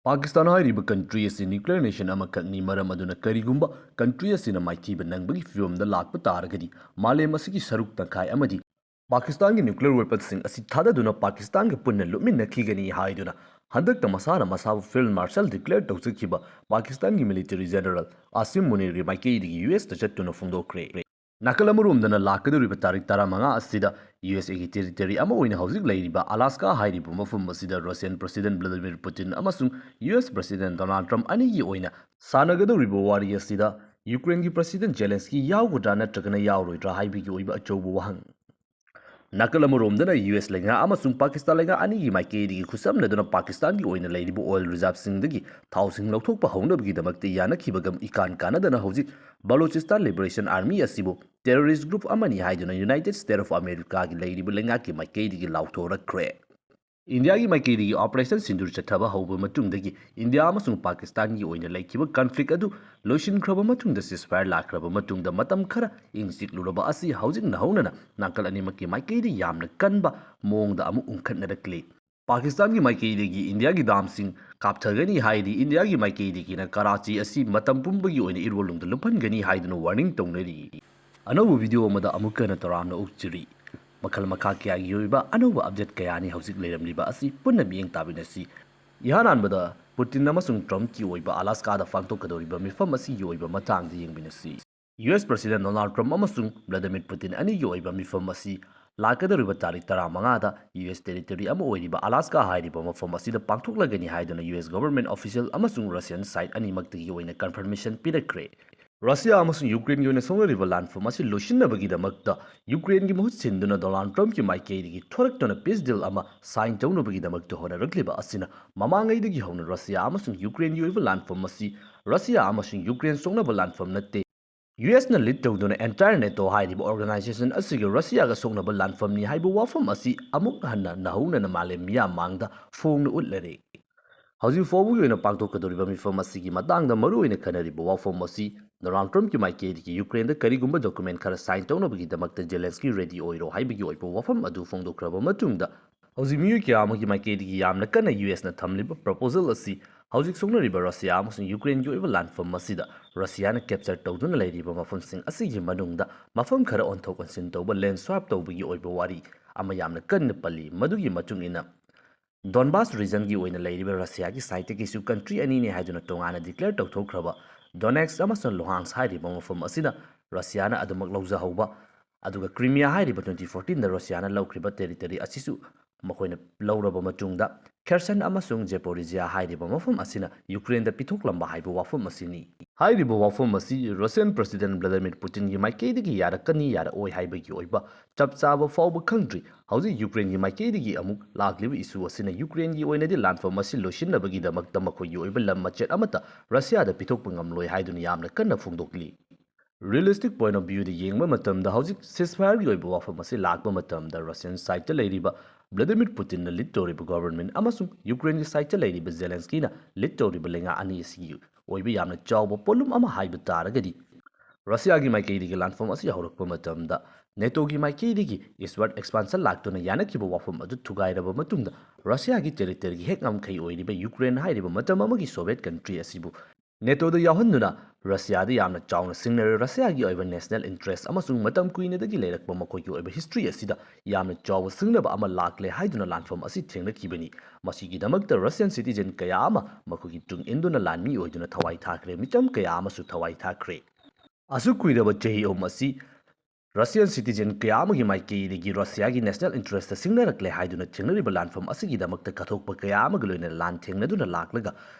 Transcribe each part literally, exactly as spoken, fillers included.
ꯄꯥꯀꯤꯁꯇꯥꯟ ꯍꯥꯏꯔꯤꯕ country ꯑꯁꯤ nuclear nation ꯑꯃꯈꯛꯅꯤ꯫ ꯃꯔꯝ ꯑꯗꯨꯅ ꯀꯔꯤꯒꯨꯝꯕ country ꯑꯁꯤꯅ ꯃꯥꯏꯊꯤꯕ ꯅꯪꯕꯒꯤ ꯐꯤꯕꯝꯗ ꯂꯥꯛꯄ ꯇꯥꯔꯒꯗꯤ, ꯃꯥꯂꯦꯝ ꯑꯁꯤꯒꯤ ꯁꯔꯨꯛ ꯇꯪꯈꯥꯏ ꯑꯃꯗꯤ ꯄꯥꯀꯤꯁꯇꯥꯟꯒꯤ nuclear weaponsꯁꯤꯡ ꯑꯁꯤ ꯊꯥꯗꯗꯨꯅ ꯄꯥꯀꯤꯁꯇꯥꯟꯒ ꯄꯨꯟꯅ ꯂꯨꯞꯃꯤꯟꯅꯈꯤꯒꯅꯤ ꯍꯥꯏꯗꯨꯅ ꯍꯟꯗꯛꯇ ꯃꯁꯥꯅ ꯃꯁꯥꯕꯨ field marshal declare ꯇꯧꯖꯈꯤꯕ ꯄꯥꯀꯤꯁꯇꯥꯟꯒꯤ military general ꯑꯥꯁꯤꯝ ꯃꯨꯅꯤꯔꯒꯤ ꯃꯥꯏꯀꯩꯗꯒꯤ ꯌꯨ ꯑꯦꯁꯇ ꯆꯠꯇꯨꯅ ꯐꯣꯡꯗꯣꯛꯈ꯭ꯔꯦ꯫ ꯅꯥꯀꯜ ꯑꯃꯔꯣꯝꯗꯅ ꯂꯥꯛꯀꯗꯧꯔꯤꯕ ꯇꯥꯔꯤꯛ ꯇꯔꯥꯃꯉꯥ ꯑꯁꯤꯗ ꯌꯨ ꯑꯦꯁ ꯑꯦꯒꯤ territory ꯑꯃ ꯑꯣꯏꯅ ꯍꯧꯖꯤꯛ ꯂꯩꯔꯤꯕ ꯑꯂꯥꯁꯀꯥ ꯍꯥꯏꯔꯤꯕ ꯃꯐꯝ ꯑꯁꯤꯗ Russian President Vladimir Putin ꯑꯃꯁꯨꯡ U S President Donald Trump ꯑꯅꯤꯒꯤ ꯑꯣꯏꯅ ꯁꯥꯟꯅꯒꯗꯧꯔꯤꯕ ꯋꯥꯔꯤ ꯑꯁꯤꯗ ꯌꯨꯀ꯭ꯔꯦꯟꯒꯤ President Zelensky ꯌꯥꯎꯒꯗ꯭ꯔꯥ ꯅꯠꯇ꯭ꯔꯒꯅ ꯌꯥꯎꯔꯣꯏꯗ꯭ꯔꯥ ꯍꯥꯏꯕꯒꯤ ꯑꯣꯏꯕ ꯑꯆꯧꯕ ꯋꯥꯍꯪ꯫ ꯅꯥꯀꯜ ꯑꯃꯔꯣꯝꯗꯅ ꯌꯨ ꯑꯦꯁ ꯂꯩꯉꯥꯛ ꯑꯃꯁꯨꯡ ꯄꯥꯀꯤꯁꯇꯥꯟ ꯂꯩꯉꯥꯛ ꯑꯅꯤꯒꯤ ꯃꯥꯏꯀꯩꯗꯒꯤ ꯈꯨꯠꯁꯝꯅꯗꯨꯅ ꯄꯥꯀꯤꯁꯇꯥꯟꯒꯤ ꯑꯣꯏꯅ ꯂꯩꯔꯤꯕ oil reserveꯁꯤꯡꯗꯒꯤ ꯊꯥꯎꯁꯤꯡ ꯂꯧꯊꯣꯛꯄ ꯍꯧꯅꯕꯒꯤꯗꯃꯛꯇ ꯌꯥꯅꯈꯤꯕꯒ ꯏꯀꯥꯟ ꯀꯥꯟꯅꯗꯅ ꯍꯧꯖꯤꯛ Balochistan Liberation Army ꯑꯁꯤꯕꯨ terrorist group ꯑꯃꯅꯤ ꯍꯥꯏꯗꯨꯅ United States of Americaꯒꯤ ꯂꯩꯔꯤꯕ ꯂꯩꯉꯥꯛꯀꯤ ꯃꯥꯏꯀꯩꯗꯒꯤ ꯂꯥꯎꯊꯣꯔꯛꯈ꯭ꯔꯦ꯫ ꯏꯟꯗꯤꯌꯥꯒꯤ ꯃꯥꯏꯀꯩꯗꯒꯤ Operation Sindoor ꯆꯠꯊꯕ ꯍꯧꯕ ꯃꯇꯨꯡꯗꯒꯤ ꯏꯟꯗꯤꯌꯥ ꯑꯃꯁꯨꯡ ꯄꯥꯀꯤꯁꯇꯥꯟꯒꯤ ꯑꯣꯏꯅ ꯂꯩꯈꯤꯕ conflict ꯑꯗꯨ ꯂꯣꯏꯁꯤꯟꯈ꯭ꯔꯕ ꯃꯇꯨꯡꯗ ceasefire ꯂꯥꯛꯈ꯭ꯔꯕ ꯃꯇꯨꯡꯗ ꯃꯇꯝ ꯈꯔ ꯏꯪ ꯆꯤꯛꯂꯨꯔꯕ ꯑꯁꯤ ꯍꯧꯖꯤꯛ ꯅꯧꯍꯧꯅꯅ ꯅꯥꯀꯜ ꯑꯅꯤꯃꯛꯀꯤ ꯃꯥꯏꯀꯩꯗ ꯌꯥꯝꯅ ꯀꯟꯕ ꯃꯑꯣꯡꯗ ꯑꯃꯨꯛ ꯎꯪꯈꯠꯅꯔꯛꯂꯤ꯫ ꯄꯥꯀꯤꯁꯇꯥꯟꯒꯤ ꯃꯥꯏꯀꯩꯗꯒꯤ ꯏꯟꯗꯤꯌꯥꯒꯤ dam ꯁꯤꯡ ꯀꯥꯞꯊꯒꯅꯤ ꯍꯥꯏꯔꯤ, ꯏꯟꯗꯤꯌꯥꯒꯤ ꯃꯥꯏꯀꯩꯗꯒꯤꯅ ꯀꯔꯥꯆꯤ ꯑꯁꯤ ꯃꯇꯝ ꯄꯨꯝꯕꯒꯤ ꯑꯣꯏꯅ ꯏꯔꯣꯜꯂꯨꯝꯗ ꯂꯨꯞꯍꯟꯒꯅꯤ ꯍꯥꯏꯗꯨꯅ warning ꯇꯧꯅꯔꯤ꯫ ꯑꯅꯧꯕ video ꯑꯃꯗ ꯑꯃꯨꯛꯀ ꯍꯟꯅ ꯇꯔꯥꯝꯅ ꯑꯣꯛꯆꯔꯤ꯫ ꯃꯈꯜ ꯃꯈꯥ ꯀꯌꯥꯒꯤ ꯑꯣꯏꯕ ꯑꯅꯧꯕ update ꯀꯌꯥꯅꯤ ꯍꯧꯖꯤꯛ ꯂꯩꯔꯝꯂꯤꯕ ꯑꯁꯤ ꯄꯨꯟꯅ ꯃꯤꯠꯌꯦꯡ ꯇꯥꯃꯤꯟꯅꯁꯤ꯫ ꯏꯍꯥꯟ ꯍꯥꯟꯕꯗ ꯄꯨꯇꯤꯟ ꯑꯃꯁꯨꯡ ꯇ꯭ꯔꯝꯞꯀꯤ ꯑꯣꯏꯕ ꯑꯂꯥꯁꯀꯥꯗ ꯄꯥꯡꯊꯣꯛꯀꯗꯧꯔꯤꯕ ꯃꯤꯐꯝ ꯑꯁꯤꯒꯤ ꯑꯣꯏꯕ ꯃꯇꯥꯡꯗ ꯌꯦꯡꯃꯤꯟꯅꯁꯤ꯫ U S President Donald Trump ꯑꯃꯁꯨꯡ Vladimir Putin ꯑꯅꯤꯒꯤ ꯑꯣꯏꯕ ꯃꯤꯐꯝ ꯑꯁꯤ ꯂꯥꯛꯀꯗꯧꯔꯤꯕ ꯇꯥꯔꯤꯛ ꯇꯔꯥꯃꯉꯥꯗ ꯌꯨ ꯑꯦꯁ territory ꯑꯃ ꯑꯣꯏꯔꯤꯕ ꯑꯂꯥꯁꯀꯥ ꯍꯥꯏꯔꯤꯕ ꯃꯐꯝ ꯑꯁꯤꯗ ꯄꯥꯡꯊꯣꯛꯂꯒꯅꯤ ꯍꯥꯏꯗꯨꯅ ꯌꯨ ꯑꯦꯁ government official ꯑꯃꯁꯨꯡ Russian side ꯑꯅꯤꯃꯛꯇꯒꯤ ꯑꯣꯏꯅ confirmation ꯄꯤꯔꯛꯈ꯭ꯔꯦ꯫ ꯔꯁꯤꯌꯥ ꯑꯃꯁꯨꯡ ꯌꯨꯀ꯭ꯔꯦꯟꯒꯤ ꯑꯣꯏꯅ ꯁꯣꯛꯅꯔꯤꯕ ꯂꯥꯟꯐꯝ ꯑꯁꯤ ꯂꯣꯏꯁꯤꯟꯅꯕꯒꯤꯗꯃꯛꯇ ꯌꯨꯀ꯭ꯔꯦꯟꯒꯤ ꯃꯍꯨꯠ ꯁꯤꯟꯗꯨꯅ ꯗꯣꯅꯥꯜꯗ ꯇ꯭ꯔꯝꯞꯀꯤ ꯃꯥꯏꯀꯩꯗꯒꯤ ꯊꯣꯔꯛꯇꯨꯅ peace deal ꯑꯃ sign ꯇꯧꯅꯕꯒꯤꯗꯃꯛꯇ ꯍꯣꯠꯅꯔꯛꯂꯤꯕ ꯑꯁꯤꯅ ꯃꯃꯥꯡꯉꯩꯗꯒꯤ ꯍꯧꯅ ꯔꯁꯤꯌꯥ ꯑꯃꯁꯨꯡ ꯌꯨꯀ꯭ꯔꯦꯟꯒꯤ ꯑꯣꯏꯕ ꯂꯥꯟꯐꯝ ꯑꯁꯤ ꯔꯁꯤꯌꯥ ꯑꯃꯁꯨꯡ ꯌꯨꯀ꯭ꯔꯦꯟ ꯁꯣꯛꯅꯕ ꯂꯥꯟꯐꯝ ꯅꯠꯇꯦ꯫ ꯌꯨ ꯑꯦꯁꯅ lead ꯇꯧꯗꯨꯅ entire NATO ꯍꯥꯏꯔꯤꯕ organization ꯑꯁꯤꯒ ꯔꯁꯤꯌꯥꯒ ꯁꯣꯛꯅꯕ ꯂꯥꯟꯐꯝꯅꯤ ꯍꯥꯏꯕ ꯋꯥꯐꯝ ꯑꯁꯤ ꯑꯃꯨꯛ ꯍꯟꯅ ꯅꯧꯍꯧꯅꯅ ꯃꯥꯂꯦꯝ ꯃꯤꯌꯥꯝ ꯃꯥꯡꯗ ꯐꯣꯡꯅ ꯎꯠꯂꯔꯦ꯫ ꯍꯧꯖꯤꯛ ꯐꯥꯎꯕꯒꯤ ꯑꯣꯏꯅ ꯄꯥꯡꯊꯣꯛꯀꯗꯧꯔꯤꯕ ꯃꯤꯐꯝ ꯑꯁꯤꯒꯤ ꯃꯇꯥꯡꯗ ꯃꯔꯨꯑꯣꯏꯅ ꯈꯟꯅꯔꯤꯕ ꯋꯥꯐꯝ ꯑꯁꯤ ꯗꯣꯅꯥꯜꯗ ꯇ꯭ꯔꯝꯞꯀꯤ ꯃꯥꯏꯀꯩꯗꯒꯤ ꯌꯨꯀ꯭ꯔꯦꯟꯗ ꯀꯔꯤꯒꯨꯝꯕ document ꯈꯔ sign ꯇꯧꯅꯕꯒꯤꯗꯃꯛꯇ ꯖꯦꯂꯦꯟꯁꯀꯤ ready ꯑꯣꯏꯔꯣ ꯍꯥꯏꯕꯒꯤ ꯑꯣꯏꯕ ꯋꯥꯐꯝ ꯑꯗꯨ ꯐꯣꯡꯗꯣꯛꯈ꯭ꯔꯕ ꯃꯇꯨꯡꯗ ꯍꯧꯖꯤꯛ ꯃꯤꯑꯣꯏ ꯀꯌꯥ ꯑꯃꯒꯤ ꯃꯥꯏꯀꯩꯗꯒꯤ ꯌꯥꯝꯅ ꯀꯟꯅ ꯌꯨ ꯑꯦꯁꯅ ꯊꯝꯂꯤꯕ ꯄ꯭ꯔꯄꯣꯖꯦꯜ ꯑꯁꯤ ꯍꯧꯖꯤꯛ ꯁꯣꯛꯅꯔꯤꯕ ꯔꯁꯤꯌꯥ ꯑꯃꯁꯨꯡ ꯌꯨꯀ꯭ꯔꯦꯟꯒꯤ ꯑꯣꯏꯕ ꯂꯥꯟꯐꯝ ꯑꯁꯤꯗ ꯔꯁꯤꯌꯥꯅ ꯀꯦꯞꯆꯔ ꯇꯧꯗꯨꯅ ꯂꯩꯔꯤꯕ ꯃꯐꯝꯁꯤꯡ ꯑꯁꯤꯒꯤ ꯃꯅꯨꯡꯗ ꯃꯐꯝ ꯈꯔ ꯑꯣꯟꯊꯣꯛ ꯑꯣꯟꯁꯤꯟ ꯇꯧꯕ, ꯂꯦꯟ ꯁ꯭ꯋꯥꯞ ꯇꯧꯕꯒꯤ ꯑꯣꯏꯕ ꯋꯥꯔꯤ ꯑꯃ ꯌꯥꯝꯅ ꯀꯟꯅ ꯄꯜꯂꯤ꯫ ꯃꯗꯨꯒꯤ ꯃꯇꯨꯡ ꯏꯟꯅ ꯗꯣꯟꯕꯥꯁ ꯔꯤꯖꯟꯒꯤ ꯑꯣꯏꯅ ꯂꯩꯔꯤꯕ ꯔꯁꯤꯌꯥꯒꯤ ꯁꯥꯏꯠꯇꯒꯤꯁꯨ ꯀꯟꯇ꯭ꯔꯤ ꯑꯅꯤꯅꯤ ꯍꯥꯏꯗꯨꯅ ꯇꯣꯉꯥꯟꯅ ꯗꯤꯀ꯭ꯂꯦꯌꯔ ꯇꯧꯊꯣꯛꯈ꯭ꯔꯕ ꯗꯣꯅꯦꯠꯁ ꯑꯃꯁꯨꯡ ꯂꯨꯍꯥꯟꯁ ꯍꯥꯏꯔꯤꯕ ꯃꯐꯝ ꯑꯁꯤꯅ ꯔꯁꯤꯌꯥꯅ ꯑꯗꯨꯃꯛ ꯂꯧꯖꯍꯧꯕ, ꯑꯗꯨꯒ ꯀ꯭ꯔꯤꯃꯤꯌꯥ ꯍꯥꯏꯔꯤꯕ twenty fourteen ꯗ ꯔꯁꯤꯌꯥꯅ ꯂꯧꯈ꯭ꯔꯤꯕ ꯇꯦꯔꯤꯇꯣꯔꯤ ꯑꯁꯤꯁꯨ ꯃꯈꯣꯏꯅ ꯂꯧꯔꯕ ꯃꯇꯨꯡꯗ, ꯈꯦꯔꯁꯟ ꯑꯃꯁꯨꯡ ꯖꯦꯄꯣꯔꯤꯖꯤꯌꯥ ꯍꯥꯏꯔꯤꯕ ꯃꯐꯝ ꯑꯁꯤꯅ ꯌꯨꯀ꯭ꯔꯦꯟꯗ ꯄꯤꯊꯣꯛꯂꯝꯕ ꯍꯥꯏꯕ ꯋꯥꯐꯝ ꯑꯁꯤꯅꯤ꯫ ꯍꯥꯏꯔꯤꯕ ꯋꯥꯐꯝ ꯑꯁꯤ ꯔꯁꯤꯌꯟ ꯄ꯭ꯔꯁꯤꯗꯦꯟ ꯚ꯭ꯂꯥꯗꯤꯃꯤꯔ ꯄꯨꯇꯤꯟꯒꯤ ꯃꯥꯏꯀꯩꯗꯒꯤ ꯌꯥꯔꯛꯀꯅꯤ ꯌꯥꯔꯛꯑꯣꯏ ꯍꯥꯏꯕꯒꯤ ꯑꯣꯏꯕ ꯆꯞ ꯆꯥꯕ ꯐꯥꯎꯕ ꯈꯪꯗ꯭ꯔꯤ꯫ ꯍꯧꯖꯤꯛ ꯌꯨꯀ꯭ꯔꯦꯟꯒꯤ ꯃꯥꯏꯀꯩꯗꯒꯤ ꯑꯃꯨꯛ ꯂꯥꯛꯂꯤꯕ ꯏꯁꯨ ꯑꯁꯤꯅ ꯌꯨꯀ꯭ꯔꯦꯟꯒꯤ ꯑꯣꯏꯅꯗꯤ ꯂꯥꯟꯐꯝ ꯑꯁꯤ ꯂꯣꯏꯁꯤꯟꯅꯕꯒꯤꯗꯃꯛꯇ ꯃꯈꯣꯏꯒꯤ ꯑꯣꯏꯕ ꯂꯝ ꯃꯆꯦꯠ ꯑꯃꯠꯇ ꯔꯁꯤꯌꯥꯗ ꯄꯤꯊꯣꯛꯄ ꯉꯝꯂꯣꯏ ꯍꯥꯏꯗꯨꯅ ꯌꯥꯝꯅ ꯀꯟꯅ ꯐꯣꯡꯗꯣꯛꯂꯤ꯫ ꯔꯤꯌꯦꯂꯤꯁꯇꯤꯛ ꯄꯣꯏꯟ ꯑꯣꯐ ꯚ꯭ꯌꯨꯗ ꯌꯦꯡꯕ ꯃꯇꯝꯗ, ꯍꯧꯖꯤꯛ ꯁꯤꯁꯐꯥꯌꯔꯒꯤ ꯑꯣꯏꯕ ꯋꯥꯐꯝ ꯑꯁꯤ ꯂꯥꯛꯄ ꯃꯇꯝꯗ, ꯔꯁꯤꯌꯟ ꯁꯥꯏꯠꯇ ꯂꯩꯔꯤꯕ ꯚ꯭ꯂꯥꯗꯤꯃꯤꯔ ꯄꯨꯇꯤꯟꯅ ꯂꯤꯗ ꯇꯧꯔꯤꯕ ꯒꯣꯚꯔꯟꯃꯦꯟꯠ ꯑꯃꯁꯨꯡ ꯌꯨꯀ꯭ꯔꯦꯟꯒꯤ ꯁꯥꯏꯠꯇ ꯂꯩꯔꯤꯕ ꯖꯦꯂꯦꯟꯁꯀꯤꯅ ꯂꯤꯗ ꯇꯧꯔꯤꯕ ꯂꯩꯉꯥꯛ ꯑꯅꯤ ꯑꯁꯤꯒꯤ ꯑꯣꯏꯕ ꯌꯥꯝꯅ ꯆꯥꯎꯕ ꯄꯣꯠꯂꯨꯝ ꯑꯃ ꯍꯥꯏꯕ ꯇꯥꯔꯒꯗꯤ, ꯔꯁꯤꯌꯥꯒꯤ ꯃꯥꯏꯀꯩꯗꯒꯤ ꯂꯥꯟꯐꯝ ꯑꯁꯤ ꯍꯧꯔꯛꯄ ꯃꯇꯝꯗ, ꯅꯦꯇꯣꯒꯤ ꯃꯥꯏꯀꯩꯗꯒꯤ ꯏꯁꯋꯥꯔꯠ ꯑꯦꯛꯁꯄꯥꯟꯁꯟ ꯂꯥꯛꯇꯨꯅ ꯌꯥꯅꯈꯤꯕ ꯋꯥꯐꯝ ꯑꯗꯨ ꯊꯨꯒꯥꯏꯔꯕ ꯃꯇꯨꯡꯗ, ꯔꯁꯤꯌꯥꯒꯤ ꯇꯦꯔꯤꯇꯣꯔꯤꯒꯤ ꯍꯦꯛ ꯉꯝꯈꯩ ꯑꯣꯏꯔꯤꯕ ꯌꯨꯀ꯭ꯔꯦꯟ ꯍꯥꯏꯔꯤꯕ ꯃꯇꯝ ꯑꯃꯒꯤ ꯁꯣꯚꯤꯌꯦꯠ ꯀꯟꯇ꯭ꯔꯤ ꯑꯁꯤꯕꯨ ꯅꯦꯇꯣꯗ ꯌꯥꯎꯍꯟꯗꯨꯅ ꯔꯁꯤꯌꯥꯗ ꯌꯥꯝꯅ ꯆꯥꯎꯅ ꯁꯤꯡꯅꯔꯦ꯫ ꯔꯁꯤꯌꯥꯒꯤ ꯑꯣꯏꯕ ꯅꯦꯁꯅꯦꯜ ꯏꯟꯇꯔꯦꯁ ꯑꯃꯁꯨꯡ ꯃꯇꯝ ꯀꯨꯏꯅꯗꯒꯤ ꯂꯩꯔꯛꯄ ꯃꯈꯣꯏꯒꯤ ꯑꯣꯏꯕ ꯍꯤꯁꯇ꯭ꯔꯤ ꯑꯁꯤꯗ ꯌꯥꯝꯅ ꯆꯥꯎꯕ ꯁꯤꯡꯅꯕ ꯑꯃ ꯂꯥꯛꯂꯦ ꯍꯥꯏꯗꯨꯅ ꯂꯥꯟꯐꯝ ꯑꯁꯤ ꯊꯦꯡꯅꯈꯤꯕꯅꯤ꯫ ꯃꯁꯤꯒꯤꯗꯃꯛꯇ ꯔꯁꯤꯌꯟ ꯁꯤꯇꯤꯖꯦꯟ ꯀꯌꯥ ꯑꯃ ꯃꯈꯣꯏꯒꯤ ꯇꯨꯡ ꯏꯟꯗꯨꯅ ꯂꯥꯟꯃꯤ ꯑꯣꯏꯗꯨꯅ ꯊꯋꯥꯏ ꯊꯥꯈ꯭ꯔꯦ, ꯃꯤꯆꯝ ꯀꯌꯥ ꯑꯃꯁꯨ ꯊꯋꯥꯏ ꯊꯥꯈ꯭ꯔꯦ꯫ ꯑꯁꯨꯛ ꯀꯨꯏꯔꯕ ꯆꯍꯤ ꯑꯍꯨꯝ ꯑꯁꯤ ꯔꯁꯤꯌꯟ ꯁꯤꯇꯤꯖꯦꯟ ꯀꯌꯥ ꯑꯃꯒꯤ ꯃꯥꯏꯀꯩꯗꯒꯤ ꯔꯁꯤꯌꯥꯒꯤ ꯅꯦꯁꯅꯦꯜ ꯏꯟꯇꯔꯦꯁꯇ ꯁꯤꯡꯅꯔꯛꯂꯦ ꯍꯥꯏꯗꯨꯅ ꯊꯦꯡꯅꯔꯤꯕ ꯂꯥꯟꯐꯝ ꯑꯁꯤꯒꯤꯗꯃꯛꯇ ꯀꯠꯊꯣꯛꯄ ꯀꯌꯥ ꯑꯃꯒ ꯂꯣꯏꯅꯅ ꯂꯥꯟ ꯊꯦꯡꯅꯗꯨꯅ ꯂꯥꯛꯂꯒ,